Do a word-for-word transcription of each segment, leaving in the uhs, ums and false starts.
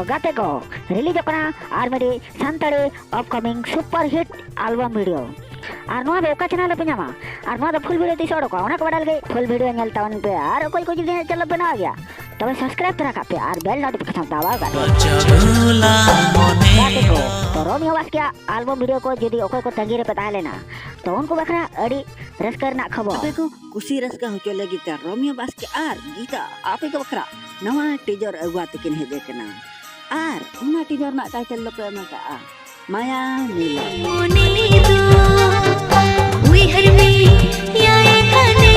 ᱜᱟᱛᱮ ᱠᱚ, ᱨᱤᱞᱤᱡᱚᱜ ᱠᱟᱱᱟ ᱟᱨ ᱢᱤᱫᱴᱤᱡ ᱥᱟᱱᱛᱟᱲᱤ ᱟᱯᱠᱟᱢᱤᱝ ᱥᱩᱯᱟᱨ ᱦᱤᱴ ᱟᱞᱵᱟᱢ ᱵᱷᱤᱰᱤᱭᱳ᱾ ᱟᱨ ᱱᱚᱣᱟ ᱫᱚ ᱚᱠᱟ ᱪᱮᱱᱮᱞ ᱨᱮᱯᱮ ᱧᱟᱢᱟ? ᱟᱨ ᱱᱚᱣᱟ ᱫᱚ ᱯᱷᱩᱞ ᱵᱷᱤᱰᱤᱭᱳ ᱛᱤᱥ ᱚᱰᱚᱠᱚᱜᱼᱟ? ᱚᱱᱟ ᱠᱚ ᱵᱟᱰᱟᱭ ᱞᱟᱹᱜᱤᱫ ᱯᱷᱩᱞ ᱵᱷᱤᱰᱤᱭᱳ ᱧᱮᱞ ᱛᱟᱵᱚᱱ ᱯᱮ᱾ ᱟᱨ ᱚᱠᱚᱭ ᱠᱚ ᱡᱩᱫᱤ ᱦᱮᱡ ᱪᱮᱱᱮᱞ ᱯᱮ ᱱᱟᱣᱟ ᱜᱮᱭᱟ, ᱛᱚᱵᱮ ᱥᱟᱵᱥᱠᱨᱟᱭᱤᱵ ᱛᱚᱨᱟ ᱠᱟᱜ ᱯᱮ ᱟᱨ ᱵᱮᱞ ᱱᱳᱴᱤᱯᱷᱤᱠᱮᱥᱚᱱ ᱫᱟᱵᱟᱣ ᱠᱟᱜ ᱯᱮ᱾ ᱜᱟᱛᱮ ᱠᱚ, ᱛᱚ ᱨᱚᱢᱤᱭᱚ ᱵᱟᱥᱠᱮᱭᱟᱜ ᱟᱞᱵᱟᱢ ᱵᱷᱤᱰᱤᱭᱳ ᱠᱚ ᱡᱩᱫᱤ ᱚᱠᱚᱭ ᱠᱚ ᱛᱟᱺᱜᱤ ᱨᱮᱯᱮ ᱛᱟᱦᱮᱸ ᱞᱮᱱᱟ, ᱛᱚ ᱩᱱᱠᱩ ᱵᱟᱠᱷᱨᱟ ᱟᱹᱰᱤ ᱨᱟᱹᱥᱠᱟᱹ ᱨᱮᱱᱟᱜ ᱠᱷᱚᱵᱚᱨ᱾ ᱟᱯᱮ ᱠᱚ ᱠᱩᱥᱤ ᱨᱟᱹᱥᱠᱟᱹ ᱦᱚᱪᱚ ᱞᱟᱹᱜᱤᱫ ᱛᱮ ᱨᱚᱢᱤᱭᱚ ᱵᱟᱥᱠᱮ ᱟᱨ ᱜᱤᱛᱟ ᱟᱯᱮ ᱠᱚ ᱵᱟᱠᱷᱨᱟ ᱱᱟᱣᱟ ᱴᱤᱡᱟᱨ ᱟᱹᱜᱩ ᱟᱛᱮ ᱠᱤᱱ ᱦᱮᱡ ᱟᱠᱟᱱᱟ᱾ ᱟᱨ ᱚᱱᱟ ᱴᱤᱡᱟᱨ ᱨᱮᱱᱟᱜ ᱴᱟᱭᱴᱮᱞ ᱫᱚᱠᱚ ᱮᱢ ᱟᱠᱟᱫᱼᱟ ᱢᱟᱭᱟ ᱢᱤᱞᱚᱱ᱾ ᱢᱚᱱᱮ ᱫᱚ ᱩᱭᱦᱟᱹᱨ ᱢᱮᱭᱟᱭ ᱠᱷᱟᱱᱮ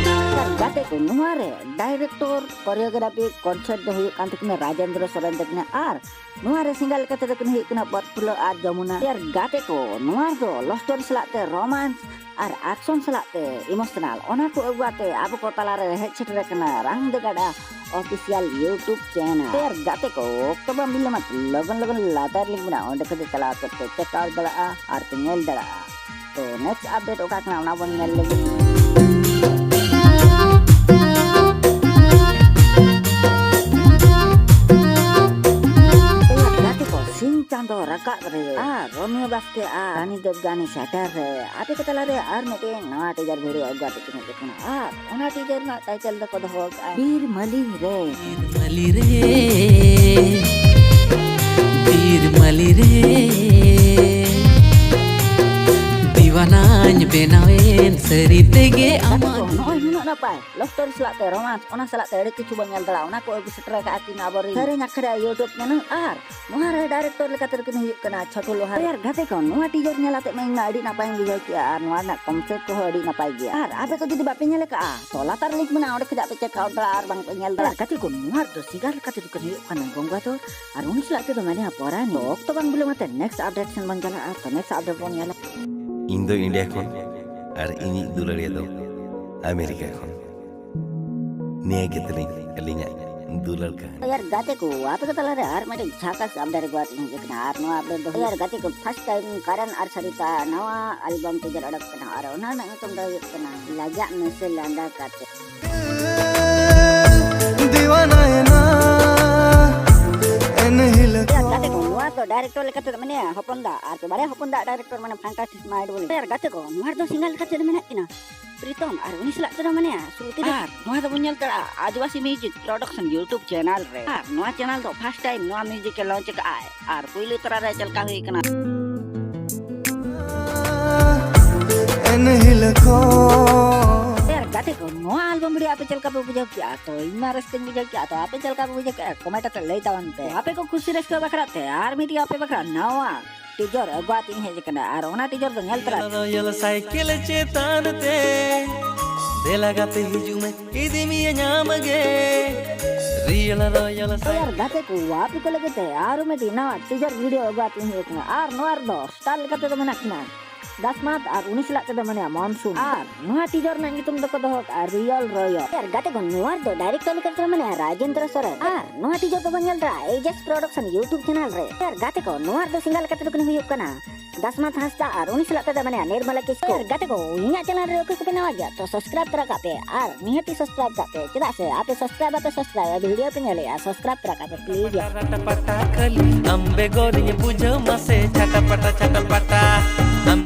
ᱫᱚ᱾ ᱜᱟᱛᱮ ᱠᱚ, ᱱᱚᱣᱟ ᱨᱮ ᱰᱟᱭᱨᱮᱠᱴᱚᱨ, ᱠᱳᱨᱤᱭᱳᱜᱨᱟᱯᱷᱤ, ᱠᱚᱱᱥᱮᱯᱴ ᱫᱚ ᱦᱩᱭᱩᱜ ᱠᱟᱱ ᱛᱟᱹᱠᱤᱱᱟ ᱨᱟᱡᱮᱱᱫᱨᱚ ᱥᱚᱨᱮᱱ ᱛᱟᱹᱠᱤᱱᱟ ᱟᱨ ᱱᱚᱣᱟ ᱨᱮ ᱥᱤᱝᱜᱟᱨ ᱞᱮᱠᱟᱛᱮ ᱫᱚᱠᱤᱱ ᱦᱩᱭᱩᱜ ᱠᱟᱱᱟ ᱯᱨᱚᱯᱷᱩᱞᱞᱚ ᱟᱨ ᱡᱚᱢᱩᱱᱟ᱾ ᱟᱨ ᱜᱟᱛᱮ ᱠᱚ, ᱱᱚᱣᱟ ᱫᱚ ᱞᱚᱵᱷ ᱥᱴᱳᱨᱤ ᱥᱟᱞᱟᱜ ᱛᱮ ᱨᱳᱢᱟᱱᱥ ᱟᱨ ᱟᱠᱥᱚᱱ ᱥᱟᱞᱟᱜ ᱛᱮ ᱤᱢᱳᱥᱚᱱᱟᱞ, ᱚᱱᱟ ᱠᱚ ᱟᱹᱜᱩ ᱟᱛᱮ ᱟᱵᱚ ᱠᱚ ᱛᱟᱞᱟᱨᱮ ᱦᱮᱡ ᱥᱮᱴᱮᱨ ᱟᱠᱟᱱᱟ ᱨᱟᱝ ᱫᱮ ᱜᱟᱰᱟ ᱚᱯᱷᱤᱥᱤᱭᱟᱞ ᱭᱩᱴᱩᱵᱽ ᱪᱮᱱᱮᱞ᱾ ᱟᱨ ᱜᱟᱛᱮ ᱠᱚ, ᱚᱠᱛᱚ ᱵᱟᱝ ᱵᱤᱞᱚᱢ ᱟᱛᱮ ᱞᱚᱜᱚᱱ ᱞᱚᱜᱚᱱ ᱞᱟᱛᱟᱨ ᱞᱤᱝᱠ ᱢᱮᱱᱟᱜᱼᱟ, ᱚᱸᱰᱮ ᱠᱷᱚᱱ ᱪᱟᱞᱟᱣ ᱠᱟᱛᱮ ᱪᱮᱠ ᱟᱣᱩᱴ ᱫᱟᱲᱮᱭᱟᱜᱼᱟ ᱟᱨ ᱯᱮ ᱧᱮᱞ ᱫᱟᱲᱮᱭᱟᱜᱼᱟ᱾ ᱛᱚ ᱱᱮᱠᱥᱴ ᱟᱯᱰᱮᱴ ᱚᱠᱟ ᱠᱟᱱᱟ ᱚᱱᱟ ᱵᱚᱱ ᱧᱮᱞ ᱞᱮᱜᱮ᱾ ᱜᱟᱛᱮ ᱠᱚ, ᱥᱤᱧ ᱪᱟᱸᱫᱚ ᱨᱟᱠᱟᱵ ᱨᱮ ᱟᱨ ᱨᱚᱢᱤᱭᱚ ᱵᱟᱥᱠᱮ ᱟᱨ ᱨᱟᱱᱤ ᱫᱮᱵᱽᱡᱟᱱᱤ ᱥᱮᱴᱮᱨ ᱨᱮ ᱟᱯᱮ ᱠᱚ ᱛᱟᱞᱟᱨᱮ ᱟᱨ ᱢᱤᱫᱴᱮᱱ ᱱᱟᱣᱟ ᱴᱤᱡᱟᱨ ᱵᱷᱤᱰᱤᱭᱳ ᱟᱹᱜᱩ ᱟᱛᱮ ᱠᱚ ᱦᱮᱡ ᱟᱠᱟᱱᱟ᱾ ᱟᱨ ᱚᱱᱟ ᱴᱤᱡᱟᱨ ᱨᱮᱱᱟᱜ ᱴᱟᱭᱴᱮᱞ ᱫᱚᱠᱚ ᱫᱚᱦᱚ ᱟᱠᱟᱫᱼᱟ ᱵᱤᱨ ᱢᱟᱹᱞᱤ ᱨᱮ᱾ ᱵᱤᱨ ᱢᱟᱹᱞᱤ ᱨᱮ, ᱵᱤᱨ ᱢᱟᱹᱞᱤ ᱨᱮ, ᱫᱤᱣᱟᱱᱟᱧ ᱵᱮᱱᱟᱣᱮᱱ ᱥᱟᱹᱨᱤ ᱛᱮᱜᱮ ᱟᱢᱟᱜ᱾ ᱱᱚᱜᱼᱚᱭ ᱱᱩᱱᱟᱹᱜ ᱱᱟᱯᱟᱭ ᱞᱚᱵᱷ ᱥᱴᱳᱨᱤ ᱥᱟᱞᱟᱜ ᱛᱮ ᱨᱳᱢᱟᱱᱥ, ᱚᱱᱟ ᱥᱟᱞᱟᱜ ᱛᱮ ᱟᱹᱰᱤ ᱠᱤᱪᱷᱩ ᱵᱚᱱ ᱧᱮᱞ ᱫᱟᱲᱮᱭᱟᱜᱼᱟ᱾ ᱚᱱᱟ ᱠᱚ ᱟᱹᱜᱩ ᱥᱮᱴᱮᱨ ᱟᱠᱟᱫᱼᱟ ᱠᱤᱱ ᱟᱵᱚᱨᱮᱱ ᱥᱮᱨᱮᱧ ᱟᱠᱷᱲᱟ ᱭᱩᱴᱩᱵᱽ ᱪᱮᱱᱮᱞ᱾ ᱟᱨ ᱱᱚᱣᱟ ᱨᱮ ᱰᱟᱭᱨᱮᱠᱴᱚᱨ ᱞᱮᱠᱟᱛᱮ ᱫᱚᱠᱤᱱ ᱦᱩᱭᱩᱜ ᱠᱟᱱᱟ ᱪᱷᱳᱴᱩ ᱞᱳᱦᱟᱨ᱾ ᱟᱨ ᱜᱟᱛᱮ ᱠᱚ, ᱱᱚᱣᱟ ᱴᱤᱡᱟᱨ ᱧᱮᱞ ᱟᱛᱮ ᱢᱟ ᱤᱧ ᱢᱟ ᱟᱹᱰᱤ ᱱᱟᱯᱟᱭᱤᱧ ᱵᱩᱡᱷᱟᱹᱣ ᱠᱮᱜᱼᱟ ᱟᱨ ᱱᱚᱣᱟ ᱨᱮᱱᱟᱜ ᱠᱚᱱᱥᱮᱯᱴ ᱠᱚᱦᱚᱸ ᱟᱹᱰᱤ ᱱᱟᱯᱟᱭ ᱜᱮᱭᱟ᱾ ᱟᱨ ᱟᱯᱮ ᱠᱚ ᱡᱩᱫᱤ ᱵᱟᱯᱮ ᱧᱮᱞ ᱟᱠᱟᱫᱼᱟ, ᱛᱚ ᱞᱟᱛᱟᱨ ᱞᱤᱝᱠ ᱢᱮᱱᱟᱜᱼᱟ, ᱚᱸᱰᱮ ᱠᱷᱚᱱᱟᱜ ᱯᱮ ᱪᱮᱠ ᱟᱣᱩᱴ ᱫᱟᱲᱮᱭᱟᱜᱼᱟ ᱟᱨ ᱵᱟᱝ ᱯᱮ ᱧᱮᱞ ᱫᱟᱲᱮᱭᱟᱜᱼᱟ᱾ ᱟᱨ ᱜᱟᱛᱮ ᱠᱚ, ᱱᱚᱣᱟ ᱨᱮᱫᱚ ᱥᱤᱝᱜᱟᱨ ᱞᱮᱠᱟᱛᱮ ᱫᱚᱠᱤᱱ ᱦᱩᱭᱩᱜ ᱠᱟᱱᱟ ᱜᱚᱝᱜᱟᱫᱷᱚᱨ ᱟᱨ ᱩᱱᱤ ᱥᱟᱞᱟᱜ ᱛᱮᱫᱚ ᱢᱮᱱᱟᱭᱟ ᱯᱚᱨᱟᱱᱤ᱾ ᱛᱚ ᱚᱠᱛᱚ ᱵᱟᱝ ᱵᱤᱞᱚᱢ ᱟᱛᱮ ᱱᱮᱠᱥᱴ ᱟᱯᱰᱮᱴ ᱥᱮᱱ ᱵᱚᱱ ᱪᱟᱞᱟᱜᱼᱟ᱾ ᱛᱚ ᱱᱮᱠᱥᱴ ᱟᱯᱰᱮᱴ ᱵᱚᱱ ᱧᱮᱞᱟ᱾ ᱤᱧ ᱫᱚ ᱤᱱᱰᱤᱭᱟ ᱠᱷᱚᱱ ᱟᱨ ᱤᱧᱤᱡ ᱫᱩᱞᱟᱹᱲᱤᱭᱟᱹ ᱫᱚ ᱟᱢᱮᱨᱤᱠᱟ ᱠᱷᱚᱱ᱾ ᱱᱤᱭᱟᱹ ᱜᱮ ᱛᱟᱹᱞᱤᱧ ᱟᱹᱞᱤᱧᱟᱜ ᱫᱩᱞᱟᱹᱲ ᱠᱟᱹᱦᱱᱤ᱾ ᱭᱟᱨ ᱜᱟᱛᱮ ᱠᱚ, ᱟᱯᱮ ᱠᱚ ᱛᱟᱞᱟᱨᱮ ᱟᱨ ᱢᱤᱫᱴᱮᱱ ᱡᱷᱟᱠᱟᱥ ᱟᱯᱰᱮᱴ ᱟᱹᱜᱩ ᱟᱛᱮ ᱦᱮᱡ ᱟᱠᱟᱱᱟ᱾ ᱟᱨ ᱱᱚᱣᱟ ᱟᱯᱰᱮᱴ ᱫᱚ, ᱭᱟᱨ ᱜᱟᱛᱮ ᱠᱚ, ᱯᱷᱟᱥᱴ ᱴᱟᱭᱤᱢ ᱠᱟᱨᱟᱱ ᱟᱨ ᱥᱟᱨᱤᱛᱟ ᱱᱟᱣᱟ ᱟᱞᱵᱟᱢ ᱴᱤᱡᱟᱨ ᱚᱰᱚᱠ ᱠᱟᱱᱟ ᱟᱨ ᱚᱱᱟ ᱨᱮᱱᱟᱜ ᱧᱩᱛᱩᱢ ᱫᱚ ᱦᱩᱭᱩᱜ ᱠᱟᱱᱟ ᱞᱟᱡᱟᱜ ᱢᱮᱥᱮ ᱞᱟᱸᱫᱟ ᱠᱟᱛᱮ᱾ ᱫᱤᱣᱟᱱᱟᱭᱮᱱᱟ, ᱛᱚ ᱰᱟᱭᱨᱮᱠᱴᱚᱨ ᱞᱮᱠᱟᱛᱮ ᱫᱚ ᱢᱮᱱᱟᱭᱟ ᱦᱚᱯᱚᱱ ᱫᱟ, ᱟᱨ ᱵᱟᱨᱭᱟ ᱦᱚᱯᱚᱱ ᱫᱟ ᱰᱟᱭᱨᱮᱠᱴᱚᱨ ᱢᱟᱱᱮ ᱯᱷᱟᱱᱴᱟᱥᱴᱤᱠ ᱢᱟᱭᱤᱱᱰ ᱵᱚᱞᱮ᱾ ᱟᱨ ᱜᱟᱛᱮ ᱠᱚ, ᱱᱚᱣᱟ ᱨᱮᱫᱚ ᱥᱤᱝᱜᱟᱨ ᱞᱮᱠᱟᱛᱮ ᱫᱚ ᱢᱮᱱᱟᱜ ᱠᱤᱱᱟ ᱯᱨᱤᱛᱚᱢ, ᱟᱨ ᱩᱱᱤ ᱥᱟᱞᱟᱜ ᱛᱮᱫᱚ ᱢᱮᱱᱟᱭᱟ ᱥᱨᱩᱛᱤ᱾ ᱟᱨ ᱱᱚᱣᱟ ᱫᱚᱵᱚᱱ ᱧᱮᱞ ᱫᱟᱲᱮᱭᱟᱜᱼᱟ ᱟᱹᱫᱤᱵᱟᱹᱥᱤ ᱢᱤᱭᱩᱡᱤᱠ ᱯᱨᱚᱰᱟᱠᱥᱚᱱ YouTube ᱪᱮᱱᱮᱞ ᱨᱮ᱾ ᱟᱨ ᱱᱚᱣᱟ ᱪᱮᱱᱮᱞ ᱫᱚ ᱯᱷᱟᱥᱴ ᱴᱟᱭᱤᱢ ᱱᱚᱣᱟ ᱢᱤᱭᱩᱡᱤᱠ ᱮ ᱞᱚᱧᱪ ᱟᱠᱟᱫᱼᱟᱭ᱾ ᱟᱨ ᱯᱩᱭᱞᱩ ᱛᱚᱨᱟ ᱨᱮ ᱪᱮᱫ ᱞᱮᱠᱟ ᱦᱩᱭ ᱠᱟᱱᱟ? ᱮᱱᱦᱤᱞᱳᱜ ᱠᱷᱚᱱ ᱮᱭᱟᱨ ᱜᱟᱛᱮ ᱠᱚ, ᱱᱚᱣᱟ ᱟᱞᱵᱟᱢ ᱵᱷᱤᱰᱤᱭᱳ ᱟᱯᱮ ᱪᱮᱫ ᱞᱮᱠᱟ ᱯᱮ ᱵᱩᱡᱷᱟᱹᱣ ᱠᱮᱜᱼᱟ? ᱛᱚ ᱤᱧ ᱢᱟ ᱨᱟᱹᱥᱠᱟᱹᱧ ᱵᱩᱡᱷᱟᱹᱣ ᱠᱮᱜᱼᱟ, ᱛᱚ ᱟᱯᱮ ᱪᱮᱫ ᱞᱮᱠᱟ ᱯᱮ ᱵᱩᱡᱷᱟᱹᱣ ᱠᱮᱜᱼᱟ? ᱠᱚᱢᱮᱱᱴ ᱟᱛᱮ ᱞᱟᱹᱭ ᱛᱟᱵᱚᱱ ᱯᱮ᱾ ᱟᱯᱮ ᱠᱚ ᱠᱩᱥᱤ ᱨᱟᱹᱥᱠᱟᱹ ᱵᱟᱠᱷᱨᱟ ᱛᱮ ᱟᱨ ᱢᱤᱫᱴᱤᱡ ᱟᱯᱮ ᱵᱟᱠᱷᱨᱟ ᱱᱟᱣᱟ ᱴᱤᱡᱟᱨ ᱟᱹᱜᱩ ᱟᱛᱮ ᱤᱧ ᱦᱮᱡ ᱟᱠᱟᱱᱟ, ᱟᱨ ᱚᱱᱟ ᱴᱤᱡᱟᱨ ᱫᱚ ᱧᱮᱞ ᱛᱚᱨᱟ ᱯᱮ᱾ ᱨᱚᱭᱟᱞ ᱥᱟᱭᱠᱮᱞ ᱪᱮᱛᱟᱱ ᱛᱮ ᱫᱮᱞᱟ ᱜᱟᱛᱮ ᱦᱤᱡᱩᱜ ᱢᱮ, ᱤᱫᱤ ᱢᱮᱭᱟ ᱧᱟᱢ ᱜᱮ ᱨᱤᱭᱟᱞ ᱨᱚᱭᱟᱞ ᱥᱟᱭᱠᱮᱞ᱾ ᱮᱭᱟᱨ ᱜᱟᱛᱮ ᱠᱚ, ᱟᱯᱮ ᱠᱚ ᱞᱟᱹᱜᱤᱫ ᱛᱮ ᱟᱨ ᱢᱤᱫᱴᱤᱡ ᱱᱟᱣᱟ ᱴᱤᱡᱟᱨ ᱵᱷᱤᱰᱤᱭᱳ ᱟᱹᱜᱩ ᱟᱛᱮ ᱤᱧ ᱦᱮᱡ ᱟᱠᱟᱱᱟ, ᱟᱨ ᱱᱚᱣᱟ ᱨᱮᱫᱚ ᱥᱴᱟᱨ ᱞᱮᱠᱟ ᱛᱮᱫᱚ ᱢᱮᱱᱟᱜ ᱠᱤᱱᱟ ᱫᱟᱥᱢᱟᱛ, ᱟᱨ ᱩᱱᱤ ᱥᱟᱞᱟᱜ ᱛᱮᱫᱚ ᱢᱮᱱᱟᱭᱟ ᱢᱚᱱᱥᱩᱱ᱾ ᱟᱨ ᱱᱚᱣᱟ ᱴᱤᱡᱟᱨ ᱨᱮᱱᱟᱜ ᱧᱩᱛᱩᱢ ᱫᱚᱠᱚ ᱫᱚᱦᱚ ᱠᱟᱜᱼᱟ ᱨᱤᱭᱟᱞ ᱨᱚᱭᱟᱞ᱾ ᱟᱨ ᱜᱟᱛᱮ ᱠᱚ, ᱱᱚᱣᱟ ᱨᱮᱫᱚ ᱰᱟᱭᱨᱮᱠᱴᱚᱨ ᱞᱮᱠᱟ ᱛᱮᱫᱚ ᱢᱮᱱᱟᱭᱟ ᱨᱟᱡᱮᱱᱫᱨᱚ ᱥᱚᱨᱮᱱ᱾ ᱟᱨ ᱱᱚᱣᱟ ᱴᱤᱡᱟᱨ ᱫᱚᱵᱚᱱ ᱧᱮᱞ ᱫᱟᱲᱮᱭᱟᱜᱼᱟ ᱮᱡᱮᱥ ᱯᱨᱚᱰᱟᱠᱥᱚᱱ YouTube ᱪᱮᱱᱮᱞ ᱨᱮ᱾ ᱟᱨ ᱜᱟᱛᱮ ᱠᱚ, ᱱᱚᱣᱟ ᱨᱮᱫᱚ ᱥᱤᱝᱜᱟᱨ ᱞᱮᱠᱟ ᱛᱮᱫᱚ ᱠᱤᱱ ᱦᱩᱭᱩᱜ ᱠᱟᱱᱟ ᱫᱟᱥᱢᱟᱛ ᱦᱟᱸᱥᱫᱟ, ᱟᱨ ᱩᱱᱤ ᱥᱟᱞᱟᱜ ᱛᱮᱫᱚ ᱢᱮᱱᱟᱭᱟ ᱱᱤᱨᱢᱚᱞᱟ ᱠᱤᱥᱠᱩ᱾ ᱟᱨ ᱜᱟᱛᱮ ᱠᱚ, ᱤᱧᱟᱹᱜ ᱪᱮᱱᱮᱞ ᱨᱮ ᱚᱠᱚᱭ ᱠᱚᱯᱮ ᱱᱟᱣᱟ ᱜᱮᱭᱟ, ᱛᱚ ᱥᱟᱵᱥᱠᱨᱟᱭᱤᱵ ᱛᱚᱨᱟ ᱠᱟᱜ ᱯᱮ, ᱟᱨ ᱱᱤᱦᱟᱹᱛᱤ ᱥᱟᱵᱥᱠᱨᱟᱭᱤᱵ ᱠᱟᱜ ᱯᱮ, ᱪᱮᱫᱟᱜ ᱥᱮ ᱟᱯᱮ ᱥᱟᱵᱥᱠᱨᱟᱭᱤᱵ ᱵᱟᱯᱮ ᱥᱟᱵᱥᱠᱨᱟᱭᱤᱵ ᱵᱷᱤᱰᱤᱭᱳ ᱯᱮ ᱧᱮᱞᱮᱜᱼᱟ, ᱥᱟᱵᱥᱠᱨᱟᱭᱤᱵ ᱛᱚᱨᱟ ᱠᱟᱜ ᱯᱮ ᱯᱞᱤᱡ᱾ ᱨᱟᱴᱟ ᱯᱟᱴᱟ ᱠᱷᱟᱹᱞᱤ ᱟᱢ ᱵᱮᱜᱚᱨᱤᱧ ᱵᱩᱡᱷᱟᱹᱣ ᱢᱟᱥᱮ ᱪᱷᱟᱴᱟ ᱯᱟᱴᱟ ᱪᱷᱟᱴᱟ ᱯᱟᱴᱟ᱾